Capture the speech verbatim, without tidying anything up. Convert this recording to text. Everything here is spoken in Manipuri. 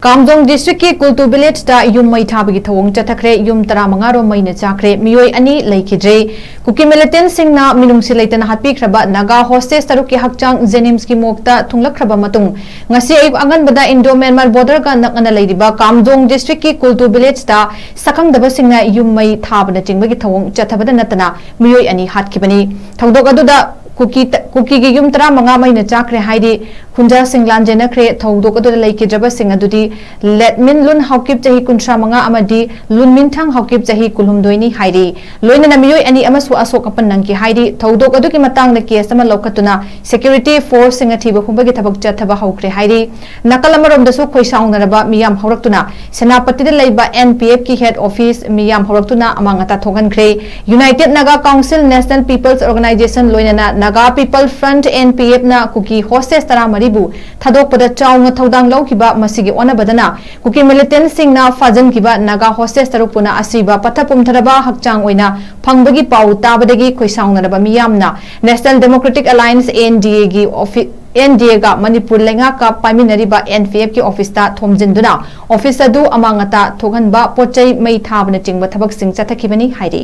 ꯀꯥꯝꯖꯣꯡ ꯗꯤꯁꯇ꯭ꯔꯤꯛꯀꯤ ꯀꯨꯜꯇꯨ ꯚꯤꯂꯦꯖꯇ ꯌꯨꯝ ꯃꯩ ꯊꯥꯕꯒꯤ ꯊꯧꯑꯣꯡ ꯆꯠꯊꯈ꯭ꯔꯦ꯫ ꯌꯨꯝ ꯇꯔꯥꯃꯉꯥ ꯔꯣꯝ ꯃꯩꯅ ꯆꯥꯈ꯭ꯔꯦ꯫ ꯃꯤꯑꯣꯏ ꯑꯅꯤ ꯂꯩꯈꯤꯗ꯭ꯔꯦ꯫ ꯀꯨꯀꯤ ꯃꯤꯂꯤꯇꯦꯟꯁꯤꯡꯅ ꯃꯤꯅꯨꯡꯁꯤ ꯂꯩꯇꯅ ꯍꯥꯠꯄꯤꯈ꯭ꯔꯕ ꯅꯥꯒꯥ ꯍꯣꯁꯇꯦꯖ ꯇꯔꯨꯛꯀꯤ ꯍꯛꯆꯥꯡ ꯖꯦꯅꯤꯝꯁꯀꯤ ꯃꯣꯔꯒꯇ ꯊꯨꯡꯂꯛꯈ꯭ꯔꯕ ꯃꯇꯨꯡ, ꯉꯁꯤ ꯑꯌꯨꯛ ꯑꯉꯟꯕꯗ ꯏꯟꯗꯣ ꯃ꯭ꯌꯥꯟꯃꯥꯔ ꯕꯣꯔꯗꯔꯒ ꯅꯛꯅꯅ ꯂꯩꯔꯤꯕ ꯀꯥꯝꯖꯣꯡ ꯗꯤꯁꯇ꯭ꯔꯤꯛꯀꯤ ꯀꯨꯜꯇꯨ ꯚꯤꯂꯦꯖꯇ ꯁꯛꯈꯪꯗꯕꯁꯤꯡꯅ ꯌꯨꯝ ꯃꯩ ꯊꯥꯕꯅꯆꯤꯡꯕꯒꯤ ꯊꯧꯑꯣꯡ ꯆꯠꯊꯕꯗ ꯅꯠꯇꯅ ꯃꯤꯑꯣꯏ ꯑꯅꯤ ꯍꯥꯠꯈꯤꯕꯅꯤ꯫ ꯊꯧꯗꯣꯛ ꯑꯗꯨꯗ ꯀꯨꯀꯤ ꯀꯨꯀꯤꯒꯤ ꯌꯨꯝ ꯇꯔꯥꯃꯉꯥ ꯃꯩꯅ ꯆꯥꯈ꯭ꯔꯦ ꯍꯥꯏꯔꯤ꯫ ꯈꯨꯟꯖꯥꯁꯤꯡ ꯂꯥꯟꯖꯦꯟꯅꯈ꯭ꯔꯦ꯫ ꯊꯧꯗꯣꯛ ꯑꯗꯨꯗ ꯂꯩꯈꯤꯗ꯭ꯔꯕꯁꯤꯡ ꯑꯗꯨꯗꯤ ꯂꯦꯠꯃꯤꯟ ꯂꯨꯟ ꯍꯥꯎꯀꯤꯞ, ꯆꯍꯤ ꯀꯨꯟꯊ꯭ꯔꯥ ꯃꯉꯥ, ꯑꯃꯗꯤ ꯂꯨꯟꯃꯤꯟꯊꯥꯡ ꯍꯥꯎꯀꯤꯞ, ꯆꯍꯤ ꯀꯨꯟꯍꯨꯝꯗꯣꯏꯅꯤ ꯍꯥꯏꯔꯤ꯫ ꯂꯣꯏꯅꯅ ꯃꯤꯑꯣꯏ ꯑꯅꯤ ꯑꯃꯁꯨ ꯑꯁꯣꯛ ꯑꯄꯟ ꯅꯪꯈꯤ ꯍꯥꯏꯔꯤ꯫ ꯊꯧꯗꯣꯛ ꯑꯗꯨꯒꯤ ꯃꯇꯥꯡꯗ ꯀꯦꯁ ꯑꯃ ꯂꯧꯈꯠꯇꯨꯅ ꯁꯦꯀ꯭ꯌꯨꯔꯤꯇꯤ ꯐꯣꯔꯁꯁꯤꯡꯅ ꯊꯤꯕ ꯍꯨꯝꯕꯒꯤ ꯊꯕꯛ ꯆꯠꯊꯕ ꯍꯧꯈ꯭ꯔꯦ ꯍꯥꯏꯔꯤ꯫ ꯅꯥꯀꯜ ꯑꯃꯔꯣꯝꯗꯁꯨ ꯈꯣꯏꯁꯥꯎꯅꯔꯕ ꯃꯤꯌꯥꯝ ꯍꯧꯔꯛꯇꯨꯅ ꯁꯦꯅꯥꯄꯇꯤꯗ ꯂꯩꯕ ꯑꯦꯟ ꯄꯤ ꯑꯦꯐꯀꯤ ꯍꯦꯗ ꯑꯣꯐꯤꯁ ꯃꯤꯌꯥꯝ ꯍꯧꯔꯛꯇꯨꯅ ꯑꯃꯥꯡ ꯑꯇꯥ ꯊꯣꯛꯍꯟꯈ꯭ꯔꯦ꯫ United Naga council, national people's organisation, ꯂꯣꯏꯅꯅ Naga people front, N P ꯑꯦꯐꯅ ꯀꯨꯀꯤ ꯍꯣꯁꯇꯦꯖ ꯇꯔꯥꯃꯔꯤꯕꯨ ꯊꯥꯗꯣꯛꯄꯗ ꯆꯥꯎꯅ ꯊꯧꯗꯥꯡ ꯂꯧꯈꯤꯕ ꯃꯁꯤꯒꯤ ꯑꯣꯟꯅꯕꯗꯅ ꯀꯨꯀꯤ ꯃꯤꯂꯤꯇꯦꯟꯠꯁꯤꯡꯅ ꯐꯥꯖꯤꯟꯈꯤꯕ ꯅꯥꯒꯥ ꯍꯣꯁꯇꯦꯖ ꯇꯔꯨꯛ ꯄꯨꯟꯅ ꯑꯁꯤꯕ ꯄꯠꯊ ꯄꯨꯝꯊꯔꯕ ꯍꯛꯆꯥꯡ ꯑꯣꯏꯅ ꯐꯪꯕꯒꯤ ꯄꯥꯎ ꯇꯥꯕꯗꯒꯤ ꯈꯣꯏꯁꯥꯎꯅꯔꯕ ꯃꯤꯌꯥꯝꯅ national democratic alliance, N D ꯑꯦꯒꯤ ꯑꯣꯐꯤ-, ꯑꯦꯟ ꯗꯤ ꯑꯦꯒ ꯃꯅꯤꯄꯨꯔ ꯂꯩꯉꯥꯛꯀ ꯄꯥꯏꯃꯤꯟꯅꯔꯤꯕ ꯑꯦꯟ ꯄꯤ ꯑꯦꯐꯀꯤ ꯑꯣꯐꯤꯁꯇ ꯊꯣꯝꯖꯤꯟꯗꯨꯅ ꯑꯣꯐꯤꯁ ꯑꯗꯨ ꯑꯃꯥꯡ ꯑꯇꯥ ꯊꯣꯛꯍꯟꯕ, ꯄꯣꯠ ꯆꯩ ꯃꯩ ꯊꯥꯕꯅꯆꯤꯡꯕ ꯊꯕꯛꯁꯤꯡ ꯆꯠꯊꯈꯤꯕꯅꯤ ꯍꯥꯏꯔꯤ꯫